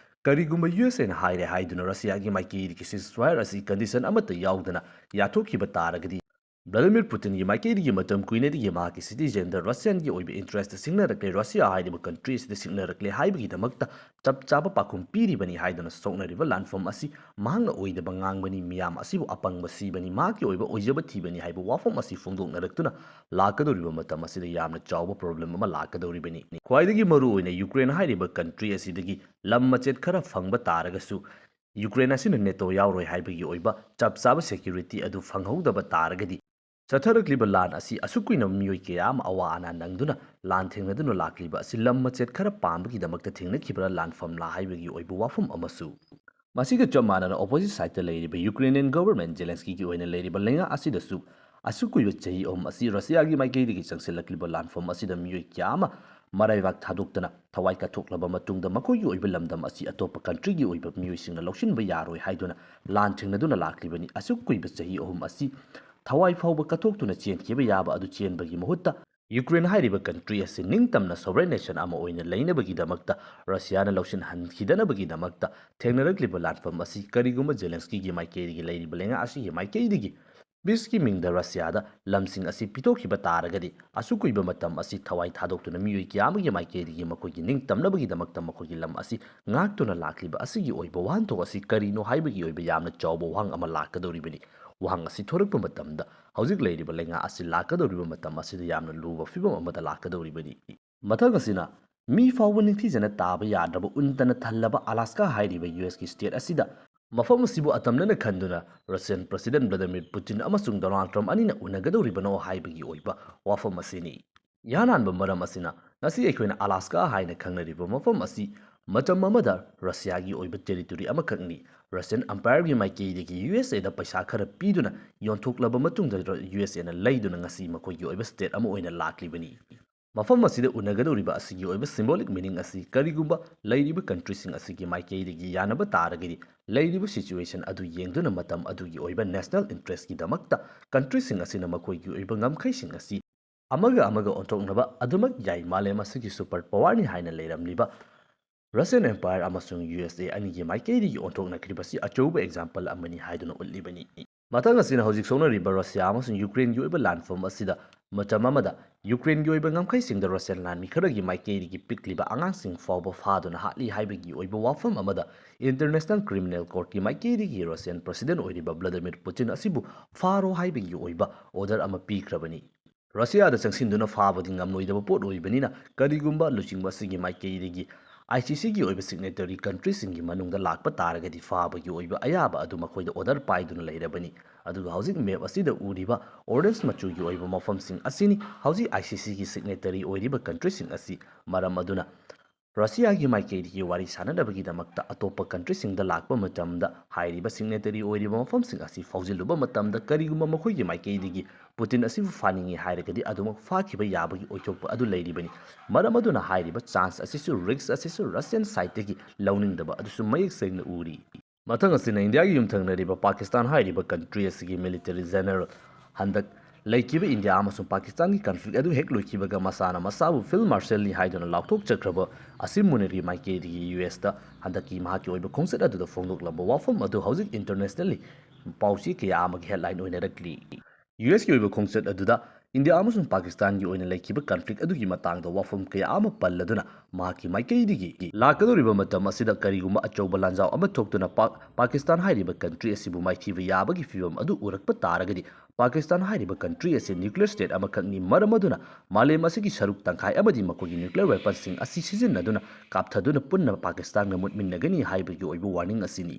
ꯀꯔꯤꯒꯨꯝꯕ ꯌꯨ ꯑꯦꯁ ꯑꯦꯅ ꯍꯥꯏꯔꯦ ꯍꯥꯏꯗꯨꯅ ꯔꯁꯤꯌꯥꯒꯤ ꯃꯥꯏꯀꯩꯗꯒꯤ ꯁꯤꯁꯐꯥꯌꯔ ꯑꯁꯤ ꯀꯟꯗꯤꯁꯟ ꯑꯃꯠꯇ ꯌꯥꯎꯗꯅ ꯌꯥꯊꯣꯛꯈꯤꯕ ꯇꯥꯔꯒꯗꯤ, ꯚ꯭ꯂꯥꯗꯤꯃꯤꯔ ꯄꯨꯇꯤꯟꯒꯤ ꯃꯥꯏꯀꯩꯗꯒꯤ ꯃꯇꯝ ꯀꯨꯏꯅꯗꯒꯤ ꯃꯍꯥꯛꯀꯤ ꯁꯤꯇꯤꯖꯦꯟꯗ ꯔꯁꯤꯌꯟꯒꯤ ꯑꯣꯏꯕ ꯏꯟꯇꯔꯦꯁꯇ ꯁꯤꯡꯅꯔꯛꯂꯦ, ꯔꯁꯤꯌꯥ ꯍꯥꯏꯔꯤꯕ ꯀꯟꯇ꯭ꯔꯤ ꯑꯁꯤꯗ ꯁꯤꯡꯅꯔꯛꯂꯦ ꯍꯥꯏꯕꯒꯤꯗꯃꯛꯇ ꯆꯞ ꯆꯥꯕ ꯄꯥꯎꯈꯨꯝ ꯄꯤꯔꯤꯕꯅꯤ ꯍꯥꯏꯗꯨꯅ ꯁꯣꯛꯅꯔꯤꯕ ꯂꯥꯟꯐꯝ ꯑꯁꯤ ꯃꯍꯥꯛꯅ ꯑꯣꯏꯗꯕ ꯉꯥꯡꯕꯅꯤ, ꯃꯤꯌꯥꯝ ꯑꯁꯤꯕꯨ ꯑꯄꯪꯕ ꯁꯤꯕꯅꯤ, ꯃꯍꯥꯛꯀꯤ ꯑꯣꯏꯕ ꯑꯣꯏꯖꯕ ꯊꯤꯕꯅꯤ ꯍꯥꯏꯕ ꯋꯥꯐꯝ ꯑꯁꯤ ꯐꯣꯡꯗꯣꯛꯅꯔꯛꯇꯨꯅ ꯂꯥꯛꯀꯗꯧꯔꯤꯕ ꯃꯇꯝ ꯑꯁꯤꯗ ꯌꯥꯝꯅ ꯆꯥꯎꯕ ꯄ꯭ꯔꯣꯕ꯭ꯂꯦꯝ ꯑꯃ ꯂꯥꯛꯀꯗꯧꯔꯤꯕꯅꯤ꯫ ꯈ꯭ꯋꯥꯏꯗꯒꯤ ꯃꯔꯨꯑꯣꯏꯅ ꯌꯨꯀ꯭ꯔꯦꯟ ꯍꯥꯏꯔꯤꯕ ꯀꯟꯇ꯭ꯔꯤ ꯑꯁꯤꯗꯒꯤ ꯂꯝ ꯃꯆꯦꯠ ꯈꯔ ꯐꯪꯕ ꯇꯥꯔꯒꯁꯨ, ꯌꯨꯀ꯭ꯔꯦꯟ ꯑꯁꯤꯅ ꯅꯦꯇꯣ ꯌꯥꯎꯔꯣꯏ ꯍꯥꯏꯕꯒꯤ ꯑꯣꯏꯕ ꯆꯞ ꯆꯥꯕ ꯁꯦꯀ꯭ꯌꯨꯔꯤꯇꯤ ꯑꯗꯨ ꯐꯪꯍꯧꯗꯕ ꯇꯥꯔꯒꯗꯤ, ꯆꯠꯊꯔꯛꯂꯤꯕ ꯂꯥꯟ ꯑꯁꯤ ꯑꯁꯨꯛ ꯀꯨꯏꯅ ꯃꯤꯑꯣꯏ ꯀꯌꯥ ꯑꯃ ꯑꯋꯥ ꯑꯅꯥ ꯅꯪꯗꯨꯅ ꯂꯥꯟ ꯊꯦꯡꯅꯗꯨꯅ ꯂꯥꯛꯂꯤꯕ ꯑꯁꯤ ꯂꯝ ꯃꯆꯦꯠ ꯈꯔ ꯄꯥꯝꯕꯒꯤꯗꯃꯛꯇ ꯊꯦꯡꯅꯈꯤꯕ꯭ꯔꯥ ꯂꯥꯟꯐꯝꯂꯥ ꯍꯥꯏꯕꯒꯤ ꯑꯣꯏꯕ ꯋꯥꯐꯝ ꯑꯃꯁꯨ꯫ ꯃꯁꯤꯒ ꯆꯞ ꯃꯥꯟꯅꯅ opposite sideꯇ ꯂꯩꯔꯤꯕ Ukrainian government Zelenskyꯒꯤ ꯑꯣꯏꯅ ꯂꯩꯔꯤꯕ ꯂꯩꯉꯥꯛ ꯑꯁꯤꯗꯁꯨ ꯑꯁꯨꯛ ꯀꯨꯏꯕ ꯆꯍꯤ ꯑꯍꯨꯝ ꯑꯁꯤ ꯔꯁꯤꯌꯥꯒꯤ ꯃꯥꯏꯀꯩꯗꯒꯤ ꯆꯪꯁꯤꯜꯂꯛꯂꯤꯕ ꯂꯥꯟꯐꯝ ꯑꯁꯤꯗ ꯃꯤꯑꯣꯏ ꯀꯌꯥ ꯑꯃ ꯃꯔꯩꯕꯥꯛ ꯊꯥꯗꯣꯛꯇꯅ ꯊꯋꯥꯏ ꯀꯠꯊꯣꯛꯂꯕ ꯃꯇꯨꯡꯗ ꯃꯈꯣꯏꯒꯤ ꯑꯣꯏꯕ ꯂꯝꯗꯝ ꯑꯁꯤ ꯑꯇꯣꯞꯄ countryꯒꯤ ꯑꯣꯏꯕ ꯃꯤꯑꯣꯏꯁꯤꯡꯅ ꯂꯧꯁꯤꯟꯕ ꯌꯥꯔꯣꯏ ꯍꯥꯏꯗꯨꯅ ꯂꯥꯟ ꯊꯦꯡꯅꯗꯨꯅ ꯂꯥꯛꯂꯤꯕꯅꯤ꯫ ꯑꯁꯨꯛ ꯀꯨꯏꯕ ꯆꯍꯤ ꯑꯍꯨꯝ ꯑꯁꯤ ꯊꯋꯥꯏ ꯐꯥꯎꯕ ꯀꯠꯊꯣꯛꯇꯨꯅ ꯆꯦꯟꯈꯤꯕ ꯌꯥꯕ ꯑꯗꯨ ꯆꯦꯟꯕꯒꯤ ꯃꯍꯨꯠꯇ Ukraine ꯍꯥꯏꯔꯤꯕ country ꯑꯁꯤ ꯅꯤꯡꯇꯝꯅ sovereign nation ꯑꯃ ꯑꯣꯏꯅ ꯂꯩꯅꯕꯒꯤꯗꯃꯛꯇ ꯔꯁꯤꯌꯥꯅ ꯂꯧꯁꯤꯟꯍꯟꯈꯤꯗꯅꯕꯒꯤꯗꯃꯛꯇ ꯊꯦꯡꯅꯔꯛꯂꯤꯕ ꯂꯥꯟꯐꯝ ꯑꯁꯤ ꯀꯔꯤꯒꯨꯝꯕ Zelenskyꯒꯤ ꯃꯥꯏꯀꯩꯗꯒꯤ ꯂꯩꯔꯤꯕ ꯂꯩꯉꯥꯛ ꯑꯁꯤꯒꯤ ꯃꯥꯏꯀꯩꯗꯒꯤ peaceꯀꯤ ꯃꯤꯡꯗ ꯔꯁꯤꯌꯥꯗ ꯂꯝꯁꯤꯡ ꯑꯁꯤ ꯄꯤꯊꯣꯛꯈꯤꯕ ꯇꯥꯔꯒꯗꯤ ꯑꯁꯨꯛ ꯀꯨꯏꯕ ꯃꯇꯝ ꯑꯁꯤ ꯊꯋꯥꯏ ꯊꯥꯗꯣꯛꯇꯨꯅ ꯃꯤꯑꯣꯏ ꯀꯌꯥ ꯑꯃꯒꯤ ꯃꯥꯏꯀꯩꯗꯒꯤ ꯃꯈꯣꯏꯒꯤ ꯅꯤꯡꯇꯝꯅꯕꯒꯤꯗꯃꯛꯇ ꯃꯈꯣꯏꯒꯤ ꯂꯝ ꯑꯁꯤ ꯉꯥꯛꯇꯨꯅ ꯂꯥꯛꯂꯤꯕ ꯑꯁꯤꯒꯤ ꯑꯣꯏꯕ ꯋꯥꯍꯟꯊꯣꯛ ꯑꯁꯤ ꯀꯔꯤꯅꯣ ꯍꯥꯏꯕꯒꯤ ꯑꯣꯏꯕ ꯌꯥꯝꯅ ꯆꯥꯎꯕ ꯋꯥꯍꯪ ꯑꯃ ꯂꯥꯛꯀꯗꯧꯔꯤꯕꯅꯤ꯫ ꯋꯥꯍꯪ ꯑꯁꯤ ꯊꯣꯔꯛꯄ ꯃꯇꯝꯗ ꯍꯧꯖꯤꯛ ꯂꯩꯔꯤꯕ ꯂꯩꯉꯥꯛ ꯑꯁꯤ ꯂꯥꯛꯀꯗꯧꯔꯤꯕ ꯃꯇꯝ ꯑꯁꯤꯗ ꯌꯥꯝꯅ ꯂꯨꯕ ꯐꯤꯕꯝ ꯑꯃꯗ ꯂꯥꯛꯀꯗꯧꯔꯤꯕꯅꯤ꯫ ꯃꯊꯪ ꯑꯁꯤꯅ ꯃꯤ ꯐꯥꯎꯕ ꯅꯤꯡꯊꯤꯖꯅ ꯇꯥꯕ ꯌꯥꯗ꯭ꯔꯕ ꯎꯟꯇꯅ ꯊꯜꯂꯕ Alaska ꯍꯥꯏꯔꯤꯕ USꯀꯤ state ꯑꯁꯤꯗ ꯃꯐꯝ ꯑꯁꯤꯕꯨ ꯑꯇꯝꯅꯅ ꯈꯟꯗꯨꯅ Russian President Vladimir Putin ꯑꯃꯁꯨꯡ Donald Trump ꯑꯅꯤꯅ ꯎꯅꯒꯗꯧꯔꯤꯕꯅꯣ ꯍꯥꯏꯕꯒꯤ ꯑꯣꯏꯕ ꯋꯥꯐꯝ ꯑꯁꯤꯅꯤ꯫ ꯏꯍꯥꯟ ꯍꯥꯟꯕ ꯃꯔꯝ ꯑꯁꯤꯅ ꯉꯁꯤ ꯑꯩꯈꯣꯏꯅ Alaska ꯍꯥꯏꯅ ꯈꯪꯅꯔꯤꯕ ꯃꯐꯝ ꯑꯁꯤ ꯃꯇꯝ ꯑꯃꯗ ꯔꯁꯤꯌꯥꯒꯤ ꯑꯣꯏꯕ territory ꯑꯃꯈꯛꯅꯤ꯫ Russian Empireꯒꯤ ꯃꯥꯏꯀꯩꯗꯒꯤ USAꯗ ꯄꯩꯁꯥ ꯈꯔ ꯄꯤꯗꯨꯅ ꯌꯣꯟꯊꯣꯛꯂꯕ ꯃꯇꯨꯡꯗ USAꯅ ꯂꯩꯗꯨꯅ ꯉꯁꯤ ꯃꯈꯣꯏꯒꯤ ꯑꯣꯏꯕ state ꯑꯃ ꯑꯣꯏꯅ ꯂꯥꯛꯂꯤꯕꯅꯤ꯫ ꯃꯐꯝ ꯑꯁꯤꯗ ꯎꯅꯒꯗꯧꯔꯤꯕ ꯑꯁꯤꯒꯤ ꯑꯣꯏꯕ symbolic meaning ꯑꯁꯤ ꯀꯔꯤꯒꯨꯝꯕ ꯂꯩꯔꯤꯕ countryꯁꯤꯡ ꯑꯁꯤꯒꯤ ꯃꯥꯏꯀꯩꯗꯒꯤ ꯌꯥꯅꯕ ꯇꯥꯔꯒꯗꯤ ꯂꯩꯔꯤꯕ situation ꯑꯗꯨ ꯌꯦꯡꯗꯨꯅ ꯃꯇꯝ ꯑꯗꯨꯒꯤ ꯑꯣꯏꯕ national interestꯀꯤꯗꯃꯛꯇ countryꯁꯤꯡ ꯑꯁꯤꯅ ꯃꯈꯣꯏꯒꯤ ꯑꯣꯏꯕ ꯉꯝꯈꯩꯁꯤꯡ ꯑꯁꯤ ꯑꯃꯒ ꯑꯃꯒ ꯑꯣꯟꯊꯣꯛꯅꯕ ꯑꯗꯨꯃꯛ ꯌꯥꯏ꯫ ꯃꯥꯂꯦꯝ ꯑꯁꯤꯒꯤ super powerꯅꯤ ꯍꯥꯏꯅ ꯂꯩꯔꯝꯂꯤꯕ Russian Empire ꯑꯃꯁꯨꯡ USA ꯑꯅꯤꯒꯤ ꯃꯥꯏꯀꯩꯗꯒꯤ ꯑꯣꯟꯊꯣꯛꯅꯈ꯭ꯔꯤꯕꯁꯤ ꯑꯆꯧꯕ example ꯑꯃꯅꯤ ꯍꯥꯏꯗꯨꯅ ꯎꯠꯂꯤꯕꯅꯤ꯫ ꯃꯊꯪ ꯑꯁꯤꯅ ꯍꯧꯖꯤꯛ ꯁꯣꯛꯅꯔꯤꯕ ꯔꯁꯤꯌꯥ ꯑꯃꯁꯨꯡ ꯌꯨꯀ꯭ꯔꯦꯟꯒꯤ ꯑꯣꯏꯕ ꯂꯥꯟꯐꯝ ꯑꯁꯤꯗ ꯃꯇꯝ ꯑꯃꯗ ꯌꯨꯀ꯭ꯔꯦꯟꯒꯤ ꯑꯣꯏꯕ ꯉꯝꯈꯩꯁꯤꯡꯗ ꯔꯁꯤꯌꯥꯟ ꯂꯥꯟꯃꯤ ꯈꯔꯒꯤ ꯃꯥꯏꯀꯩꯗꯒꯤ ꯄꯤꯛꯂꯤꯕ ꯑꯉꯥꯡꯁꯤꯡ ꯐꯥꯎꯕ ꯐꯥꯗꯨꯅ ꯍꯥꯠꯂꯤ ꯍꯥꯏꯕꯒꯤ ꯑꯣꯏꯕ ꯋꯥꯐꯝ ꯑꯃꯗ International Criminal Courtꯀꯤ ꯃꯥꯏꯀꯩꯗꯒꯤ Russian President ꯑꯣꯏꯔꯤꯕ Vladimir Putin ꯑꯁꯤꯕꯨ ꯐꯥꯔꯣ ꯍꯥꯏꯕꯒꯤ ꯑꯣꯏꯕ order ꯑꯃ ꯄꯤꯈ꯭ꯔꯕꯅꯤ꯫ ꯔꯁꯤꯌꯥꯗ ꯆꯪꯁꯤꯟꯗꯨꯅ ꯐꯥꯕꯗꯤ ꯉꯝꯂꯣꯏꯗꯕ ꯄꯣꯠ ꯑꯣꯏꯕꯅꯤꯅ ꯀꯔꯤꯒꯨꯝꯕ ꯂꯨꯆꯤꯡꯕ ꯑꯁꯤꯒꯤ ꯃꯥꯏꯀꯩꯗꯒꯤ ꯑꯥꯏ ꯁꯤ ꯁꯤꯒꯤ ꯑꯣꯏꯕ ꯁꯤꯒꯅꯦꯇꯔꯤ ꯀꯟꯇ꯭ꯔꯤꯁꯤꯡꯒꯤ ꯃꯅꯨꯡꯗ ꯂꯥꯛꯄ ꯇꯥꯔꯒꯗꯤ ꯐꯥꯕꯒꯤ ꯑꯣꯏꯕ ꯑꯌꯥꯕ ꯑꯗꯨ ꯃꯈꯣꯏꯗ ꯑꯣꯔꯗꯔ ꯄꯥꯏꯗꯨꯅ ꯂꯩꯔꯕꯅꯤ꯫ ꯑꯗꯨꯒ ꯍꯧꯖꯤꯛ ꯃꯦꯞ ꯑꯁꯤꯗ ꯎꯔꯤꯕ ꯑꯣꯔꯦꯟꯖ ꯃꯆꯨꯒꯤ ꯑꯣꯏꯕ ꯃꯐꯝꯁꯤꯡ ꯑꯁꯤꯅꯤ ꯍꯧꯖꯤꯛ ꯑꯥꯏ ꯁꯤ ꯁꯤꯒꯤ ꯁꯤꯒꯅꯦꯇꯔꯤ ꯑꯣꯏꯔꯤꯕ ꯀꯟꯇ꯭ꯔꯤꯁꯤꯡ ꯑꯁꯤ꯫ ꯃꯔꯝ ꯑꯗꯨꯅ ꯔꯁꯤꯌꯥꯒꯤ ꯃꯥꯏꯀꯩꯗꯒꯤ ꯋꯥꯔꯤ ꯁꯥꯅꯅꯕꯒꯤꯗꯃꯛꯇ ꯑꯇꯣꯞꯄ ꯀꯟꯇ꯭ꯔꯤꯁꯤꯡꯗ ꯂꯥꯛꯄ ꯃꯇꯝꯗ ꯍꯥꯏꯔꯤꯕ ꯁꯤꯒꯅꯦꯇꯔꯤ ꯑꯣꯏꯔꯤꯕ ꯃꯐꯝꯁꯤꯡ ꯑꯁꯤ ꯐꯥꯎꯖꯤꯜꯂꯨꯕ ꯃꯇꯝꯗ ꯀꯔꯤꯒꯨꯝꯕ ꯃꯈꯣꯏꯒꯤ ꯃꯥꯏꯀꯩꯗꯒꯤ ꯄꯨꯇꯤꯟ ꯑꯁꯤꯕꯨ ꯐꯥꯅꯤꯡꯏ ꯍꯥꯏꯔꯒꯗꯤ ꯑꯗꯨꯃꯛ ꯐꯥꯈꯤꯕ ꯌꯥꯕꯒꯤ ꯑꯣꯏꯊꯣꯛꯄ ꯑꯗꯨ ꯂꯩꯔꯤꯕꯅꯤ꯫ ꯃꯔꯝ ꯑꯗꯨꯅ ꯍꯥꯏꯔꯤꯕ ꯆꯥꯟꯁ ꯑꯁꯤꯁꯨ, ꯔꯤꯁꯛ ꯑꯁꯤꯁꯨ ꯔꯁꯤꯌꯟ ꯁꯥꯏꯠꯇꯒꯤ ꯂꯧꯅꯤꯡꯗꯕ ꯑꯗꯨꯁꯨ ꯃꯌꯦꯛ ꯁꯦꯡꯅ ꯎꯔꯤ꯫ ꯃꯊꯪ ꯑꯁꯤꯅ ꯏꯟꯗꯤꯌꯥꯒꯤ ꯌꯨꯝꯊꯪꯅꯔꯤꯕ ꯄꯥꯀꯤꯁꯇꯥꯟ ꯍꯥꯏꯔꯤꯕ ꯀꯟꯇ꯭ꯔꯤ ꯑꯁꯤꯒꯤ ꯃꯤꯂꯤꯇꯔꯤ ꯖꯦꯅꯔꯦꯜ ꯍꯟꯗꯛ ꯂꯩꯈꯤꯕ ꯏꯟꯗꯤꯌꯥ ꯑꯃꯁꯨꯡ ꯄꯥꯀꯤꯁꯇꯥꯟꯒꯤ ꯀꯟꯐ꯭ꯂꯤꯛ ꯑꯗꯨ ꯍꯦꯛ ꯂꯣꯏꯈꯤꯕꯒ ꯃꯁꯥꯅ ꯃꯁꯥꯕꯨ ꯐꯤꯜꯗ ꯃꯥꯔꯁꯦꯜꯅꯤ ꯍꯥꯏꯗꯨꯅ ꯂꯥꯎꯊꯣꯛꯆꯈ꯭ꯔꯕ ꯑꯁꯤꯝ ꯃꯨꯅꯤꯔꯒꯤ ꯃꯥꯏꯀꯩꯗꯒꯤ ꯌꯨ ꯑꯦꯁꯇ ꯍꯟꯗꯛꯀꯤ ꯃꯍꯥꯛꯀꯤ ꯑꯣꯏꯕ ꯈꯣꯡꯆꯠ ꯑꯗꯨꯗ ꯐꯣꯡꯗꯣꯛꯂꯝꯕ ꯋꯥꯐꯝ ꯑꯗꯨ ꯍꯧꯖꯤꯛ ꯏꯟꯇꯔꯅꯦꯁꯅꯦꯜꯂꯤ ꯄꯥꯎꯆꯦ ꯀꯌꯥ ꯑꯃꯒꯤ ꯍꯦꯗꯂꯥꯏꯟ ꯑꯣꯏꯅꯔꯛꯂꯤ꯫ ꯌꯨ ꯑꯦꯁꯀꯤ ꯑꯣꯏꯕ ꯈꯣꯡꯆꯠ ꯑꯗꯨꯗ ꯏꯟꯗꯤꯌꯥ ꯑꯃꯁꯨꯡ ꯄꯥꯀꯤꯁꯇꯥꯟꯒꯤ ꯑꯣꯏꯅ ꯂꯩꯈꯤꯕ ꯀꯟꯐ꯭ꯂꯤꯛ ꯑꯗꯨꯒꯤ ꯃꯇꯥꯡꯗ ꯋꯥꯐꯝ ꯀꯌꯥ ꯑꯃ ꯄꯜꯂꯗꯨꯅ ꯃꯍꯥꯛꯀꯤ ꯃꯥꯏꯀꯩꯗꯒꯤ ꯂꯥꯛꯀꯗꯧꯔꯤꯕ ꯃꯇꯝ ꯑꯁꯤꯗ ꯀꯔꯤꯒꯨꯝꯕ ꯑꯆꯧꯕ ꯂꯥꯟꯖꯥꯎ ꯑꯃ ꯊꯣꯛꯇꯨꯅ ꯄꯥꯛ-, ꯄꯥꯀꯤꯁꯇꯥꯟ ꯍꯥꯏꯔꯤꯕ ꯀꯟꯇ꯭ꯔꯤ ꯑꯁꯤꯕꯨ ꯃꯥꯏꯊꯤꯕ ꯌꯥꯕꯒꯤ ꯐꯤꯕꯝ ꯑꯗꯨ ꯎꯔꯛꯄ ꯇꯥꯔꯒꯗꯤ ꯄꯥꯀꯤꯁꯇꯥꯟ ꯍꯥꯏꯔꯤꯕ ꯀꯟꯇ꯭ꯔꯤ ꯑꯁꯤ ꯅ꯭ꯌꯨꯀ꯭ꯂꯤꯌꯔ ꯁ꯭ꯇꯦꯠ ꯑꯃꯈꯛꯅꯤ꯫ ꯃꯔꯝ ꯑꯗꯨꯅ ꯃꯥꯂꯦꯝ ꯑꯁꯤꯒꯤ ꯁꯔꯨꯛ ꯇꯪꯈꯥꯏ ꯑꯃꯗꯤ ꯃꯈꯣꯏꯒꯤ ꯅ꯭ꯌꯨꯀ꯭ꯂꯤꯌꯔ ꯋꯦꯄꯟꯁꯤꯡ ꯑꯁꯤ ꯁꯤꯖꯤꯟꯅꯗꯨꯅ ꯀꯥꯞꯊꯗꯨꯅ ꯄꯨꯟꯅ ꯄꯥꯀꯤꯁꯇꯥꯟꯒ ꯃꯨꯠꯃꯤꯟꯅꯒꯅꯤ ꯍꯥꯏꯕꯒꯤ ꯑꯣꯏꯕ ꯋꯥꯔꯅꯤꯡ ꯑꯁꯤꯅꯤ꯫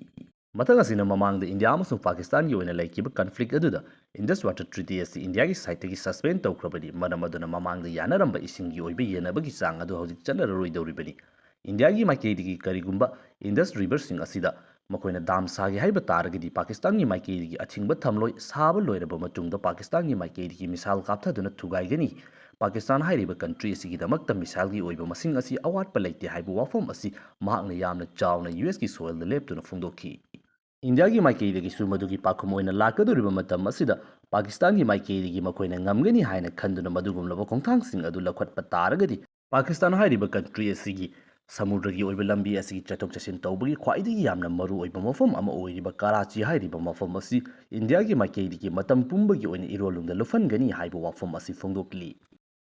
ꯃꯊꯪ ꯑꯁꯤꯅ ꯃꯃꯥꯡꯗ ꯏꯟꯗꯤꯌꯥ ꯑꯃꯁꯨꯡ ꯄꯥꯀꯤꯁꯇꯥꯟꯒꯤ ꯑꯣꯏꯅ ꯂꯩꯈꯤꯕ ꯀꯟꯐ꯭ꯂꯤꯛ ꯑꯗꯨꯗ ꯏꯟꯗꯁ ꯋꯥꯇꯔ ꯇ꯭ꯔꯤꯇꯤ ꯑꯁꯤ ꯏꯟꯗꯤꯌꯥꯒꯤ ꯁꯥꯏꯠꯇꯒꯤ ꯁꯁꯄꯦꯟ ꯇꯧꯈ꯭ꯔꯕꯅꯤ꯫ ꯃꯔꯝ ꯑꯗꯨꯅ ꯃꯃꯥꯡꯗ ꯌꯥꯅꯔꯝꯕ ꯏꯁꯤꯡꯒꯤ ꯑꯣꯏꯕ ꯌꯦꯟꯅꯕꯒꯤ ꯆꯥꯡ ꯑꯗꯨ ꯍꯧꯖꯤꯛ ꯆꯠꯅꯔꯔꯣꯏꯗꯧꯔꯤꯕꯅꯤ꯫ ꯏꯟꯗꯤꯌꯥꯒꯤ ꯃꯥꯏꯀꯩꯗꯒꯤ ꯀꯔꯤꯒꯨꯝꯕ ꯏꯟꯗꯁ ꯔꯤꯚꯔꯁꯤꯡ ꯑꯁꯤꯗ ꯃꯈꯣꯏꯅ ꯗꯥꯝ ꯁꯥꯒꯦ ꯍꯥꯏꯕ ꯇꯥꯔꯒꯗꯤ ꯄꯥꯀꯤꯁꯇꯥꯟꯒꯤ ꯃꯥꯏꯀꯩꯗꯒꯤ ꯑꯊꯤꯡꯕ ꯊꯝꯂꯣꯏ꯫ ꯁꯥꯕ ꯂꯣꯏꯔꯕ ꯃꯇꯨꯡꯗ ꯄꯥꯀꯤꯁꯇꯥꯟꯒꯤ ꯃꯥꯏꯀꯩꯗꯒꯤ ꯃꯤꯁꯥꯏꯜ ꯀꯥꯞꯊꯗꯨꯅ ꯊꯨꯒꯥꯏꯒꯅꯤ꯫ ꯄꯥꯀꯤꯁꯇꯥꯟ ꯍꯥꯏꯔꯤꯕ ꯀꯟꯇ꯭ꯔꯤ ꯑꯁꯤꯒꯤꯗꯃꯛꯇ ꯃꯤꯁꯥꯏꯜꯒꯤ ꯑꯣꯏꯕ ꯃꯁꯤꯡ ꯑꯁꯤ ꯑꯋꯥꯠꯄ ꯂꯩꯇꯦ ꯍꯥꯏꯕ ꯋꯥꯐꯝ ꯑꯁꯤ ꯃꯍꯥꯛꯅ ꯌꯥꯝꯅ ꯆꯥꯎꯅ ꯌꯨ ꯑꯦꯁꯀꯤ ꯁꯣꯏꯜꯗ ꯂꯦꯞꯇꯨꯅ ꯐꯣꯡꯗꯣꯛꯈꯤ꯫ ꯏꯟꯗꯤꯌꯥꯒꯤ ꯃꯥꯏꯀꯩꯗꯒꯤꯁꯨ ꯃꯗꯨꯒꯤ ꯄꯥꯎꯈꯨꯝ ꯑꯣꯏꯅ ꯂꯥꯛꯀꯗꯧꯔꯤꯕ ꯃꯇꯝ ꯑꯁꯤꯗ ꯄꯥꯀꯤꯁꯇꯥꯟꯒꯤ ꯃꯥꯏꯀꯩꯗꯒꯤ ꯃꯈꯣꯏꯅ ꯉꯝꯒꯅꯤ ꯍꯥꯏꯅ ꯈꯟꯗꯨꯅ ꯃꯗꯨꯒꯨꯝꯂꯕ ꯈꯣꯡꯊꯥꯡꯁꯤꯡ ꯑꯗꯨ ꯂꯧꯈꯠꯄ ꯇꯥꯔꯒꯗꯤ ꯄꯥꯀꯤꯁꯇꯥꯟ ꯍꯥꯏꯔꯤꯕ ꯀꯟꯇ꯭ꯔꯤ ꯑꯁꯤꯒꯤ ꯁꯃꯨꯗ꯭ꯔꯒꯤ ꯑꯣꯏꯕ ꯂꯝꯕꯤ ꯑꯁꯤꯒꯤ ꯆꯠꯊꯣꯛ ꯆꯠꯁꯤꯟ ꯇꯧꯕꯒꯤ ꯈ꯭ꯋꯥꯏꯗꯒꯤ ꯌꯥꯝꯅ ꯃꯔꯨ ꯑꯣꯏꯕ ꯃꯐꯝ ꯑꯃ ꯑꯣꯏꯔꯤꯕ ꯀꯔꯥꯆꯤ ꯍꯥꯏꯔꯤꯕ ꯃꯐꯝ ꯑꯁꯤ ꯏꯟꯗꯤꯌꯥꯒꯤ ꯃꯥꯏꯀꯩꯗꯒꯤ ꯃꯇꯝ ꯄꯨꯝꯕꯒꯤ ꯑꯣꯏꯅ ꯏꯔꯣꯜꯂꯨꯝꯗ ꯂꯨꯞꯍꯟꯒꯅꯤ ꯍꯥꯏꯕ ꯋꯥꯐꯝ ꯑꯁꯤ ꯐꯣꯡꯗꯣꯛꯂꯤ꯫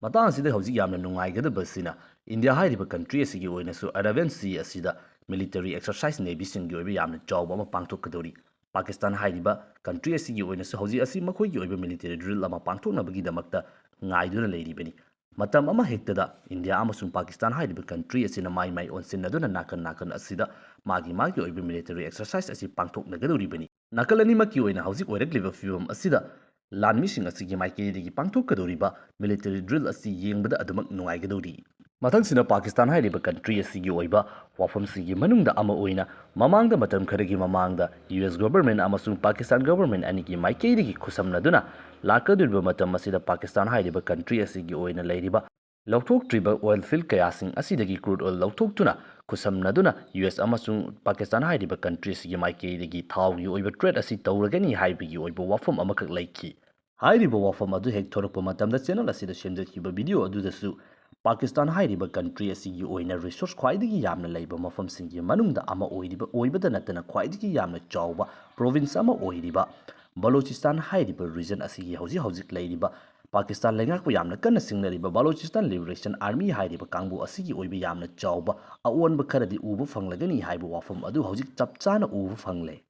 ꯃꯇꯥꯡ ꯑꯁꯤꯗ ꯍꯧꯖꯤꯛ ꯌꯥꯝꯅ ꯅꯨꯡꯉꯥꯏꯒꯗꯕ ꯑꯁꯤꯅ ꯏꯟꯗꯤꯌꯥ ꯍꯥꯏꯔꯤꯕ ꯀꯟꯇ꯭ꯔꯤ ꯑꯁꯤꯒꯤ ꯑꯣꯏꯅꯁꯨ ꯑꯔꯥꯕꯤꯌꯟ ꯁꯤ ꯑꯁꯤꯗ ꯃꯤꯂꯤꯇꯔꯤ ꯑꯦꯛꯁꯔꯁꯥꯏꯁ ꯅꯦꯚꯤꯁꯤꯡꯒꯤ ꯑꯣꯏꯕ ꯌꯥꯝꯅ ꯆꯥꯎꯕ ꯑꯃ ꯄꯥꯡꯊꯣꯛꯀꯗꯧꯔꯤ꯫ ꯄꯥꯀꯤꯁꯇꯥꯟ ꯍꯥꯏꯔꯤꯕ ꯀꯟꯇ꯭ꯔꯤ ꯑꯁꯤꯒꯤ ꯑꯣꯏꯅꯁꯨ ꯍꯧꯖꯤꯛ ꯑꯁꯤ ꯃꯈꯣꯏꯒꯤ ꯑꯣꯏꯕ ꯃꯤꯂꯤꯇꯔꯤ ꯗ꯭ꯔꯤꯜ ꯑꯃ ꯄꯥꯡꯊꯣꯛꯅꯕꯒꯤꯗꯃꯛꯇ ꯉꯥꯏꯗꯨꯅ ꯂꯩꯔꯤꯕꯅꯤ꯫ ꯃꯇꯝ ꯑꯃ ꯍꯦꯛꯇꯗ ꯏꯟꯗꯤꯌꯥ ꯑꯃꯁꯨꯡ ꯄꯥꯀꯤꯁꯇꯥꯟ ꯍꯥꯏꯔꯤꯕ ꯀꯟꯇ꯭ꯔꯤ ꯑꯁꯤꯅ ꯃꯥꯏ ꯃꯥꯏ ꯑꯣꯟꯁꯤꯟꯅꯗꯨꯅ ꯅꯥꯀꯟ ꯅꯥꯀꯟ ꯑꯁꯤꯗ ꯃꯥꯒꯤ ꯃꯥꯒꯤ ꯑꯣꯏꯕ ꯃꯤꯂꯤꯇꯔꯤ ꯑꯦꯛꯁꯔꯁꯥꯏꯁ ꯑꯁꯤ ꯄꯥꯡꯊꯣꯛꯅꯒꯗꯧꯔꯤꯕꯅꯤ꯫ ꯅꯥꯀꯜ ꯑꯅꯤꯃꯛꯀꯤ ꯑꯣꯏꯅ ꯍꯧꯖꯤꯛ ꯑꯣꯏꯔꯛꯂꯤꯕ ꯐꯤꯕꯝ ꯑꯁꯤꯗ ꯂꯥꯟꯃꯤꯁꯤꯡ ꯑꯁꯤꯒꯤ ꯃꯥꯏꯀꯩꯗꯒꯤ ꯄꯥꯡꯊꯣꯛꯀꯗꯧꯔꯤꯕ ꯃꯤꯂꯤꯇꯔꯤ ꯗ꯭ꯔꯤꯜ ꯑꯁꯤ ꯌꯦꯡꯕꯗ ꯑꯗꯨꯃꯛ ꯅꯨꯡꯉꯥꯏꯒꯗꯧꯔꯤ꯫ ꯃꯊꯪꯁꯤꯅ ꯄꯥꯀꯤꯁꯇꯥꯟ ꯍꯥꯏꯔꯤꯕ ꯀꯟꯇ꯭ꯔꯤ ꯑꯁꯤꯒꯤ ꯑꯣꯏꯕ ꯋꯥꯐꯝꯁꯤꯡꯒꯤ ꯃꯅꯨꯡꯗ ꯑꯃ ꯑꯣꯏꯅ ꯃꯃꯥꯡꯗ, ꯃꯇꯝ ꯈꯔꯒꯤ ꯃꯃꯥꯡꯗ ꯌꯨ ꯑꯦꯁ ꯒꯣꯚꯔꯟꯃꯦꯟꯠ ꯑꯃꯁꯨꯡ ꯄꯥꯀꯤꯁꯇꯥꯟ ꯒꯣꯚꯔꯟꯃꯦꯟꯠ ꯑꯅꯤꯒꯤ ꯃꯥꯏꯀꯩꯗꯒꯤ ꯈꯨꯠꯁꯝꯅꯗꯨꯅ ꯂꯥꯛꯀꯗꯧꯔꯤꯕ ꯃꯇꯝ ꯑꯁꯤꯗ ꯄꯥꯀꯤꯁꯇꯥꯟ ꯍꯥꯏꯔꯤꯕ ꯀꯟꯇ꯭ꯔꯤ ꯑꯁꯤꯒꯤ ꯑꯣꯏꯅ ꯂꯩꯔꯤꯕ ꯂꯧꯊꯣꯛꯇ꯭ꯔꯤꯕ ꯑꯣꯏꯜ ꯐꯤꯜꯗ ꯀꯌꯥꯁꯤꯡ ꯑꯁꯤꯗꯒꯤ ꯀ꯭ꯔꯨꯗ ꯑꯣꯏꯜ ꯂꯧꯊꯣꯛꯇꯨꯅ ꯈꯨꯠꯁꯝꯅꯗꯨꯅ ꯌꯨ ꯑꯦꯁ ꯑꯃꯁꯨꯡ ꯄꯥꯀꯤꯁꯇꯥꯟ ꯍꯥꯏꯔꯤꯕ ꯀꯟꯇ꯭ꯔꯤ ꯑꯁꯤꯒꯤ ꯃꯥꯏꯀꯩꯗꯒꯤ ꯊꯥꯎꯒꯤ ꯑꯣꯏꯕ ꯇ꯭ꯔꯦꯗ ꯑꯁꯤ ꯇꯧꯔꯒꯅꯤ ꯍꯥꯏꯕꯒꯤ ꯑꯣꯏꯕ ꯋꯥꯐꯝ ꯑꯃꯈꯛ ꯂꯩꯈꯤ꯫ ꯍꯥꯏꯔꯤꯕ ꯋꯥꯐꯝ ꯑꯗꯨ ꯍꯦꯛ ꯊꯣꯔꯛꯄ ꯃꯇꯝꯗ ꯆꯦꯅꯦꯜ ꯑꯁꯤꯗ ꯁꯦꯝꯖꯈꯤꯕ ꯚꯤꯗꯤꯑꯣ ꯑꯗꯨꯗꯁꯨ ꯄꯥꯀꯤꯁꯇꯥꯟ ꯍꯥꯏꯔꯤꯕ ꯀꯟꯇ꯭ꯔꯤ ꯑꯁꯤꯒꯤ ꯑꯣꯏꯅ ꯔꯤꯁꯣꯔꯁ ꯈ꯭ꯋꯥꯏꯗꯒꯤ ꯌꯥꯝꯅ ꯂꯩꯕ ꯃꯐꯝꯁꯤꯡꯒꯤ ꯃꯅꯨꯡꯗ ꯑꯃ ꯑꯣꯏꯔꯤꯕ, ꯑꯣꯏꯕꯗ ꯅꯠꯇꯅ ꯈ꯭ꯋꯥꯏꯗꯒꯤ ꯌꯥꯝꯅ ꯆꯥꯎꯕ ꯄ꯭ꯔꯣꯚꯤꯟꯁ ꯑꯃ ꯑꯣꯏꯔꯤꯕ ꯕꯂꯣꯆꯤꯁꯇꯥꯟ ꯍꯥꯏꯔꯤꯕ ꯔꯤꯖꯟ ꯑꯁꯤꯒꯤ ꯍꯧꯖꯤꯛ ꯍꯧꯖꯤꯛ ꯂꯩꯔꯤꯕ ꯄꯥꯀꯤꯁꯇꯥꯟ ꯂꯩꯉꯥꯛꯄꯨ ꯌꯥꯝꯅ ꯀꯟꯅ ꯁꯤꯡꯅꯔꯤꯕ ꯕꯂꯣꯆꯤꯁꯇꯥꯟ ꯂꯤꯕꯔꯦꯁꯟ ꯑꯥꯔꯃꯤ ꯍꯥꯏꯔꯤꯕ ꯀꯥꯡꯕꯨ ꯑꯁꯤꯒꯤ ꯑꯣꯏꯕ ꯌꯥꯝꯅ ꯆꯥꯎꯕ ꯑꯑꯣꯟꯕ ꯈꯔꯗꯤ ꯎꯕ ꯐꯪꯂꯒꯅꯤ ꯍꯥꯏꯕ ꯋꯥꯐꯝ ꯑꯗꯨ ꯍꯧꯖꯤꯛ ꯆꯞ ꯆꯥꯅ ꯎꯕ ꯐꯪꯂꯦ꯫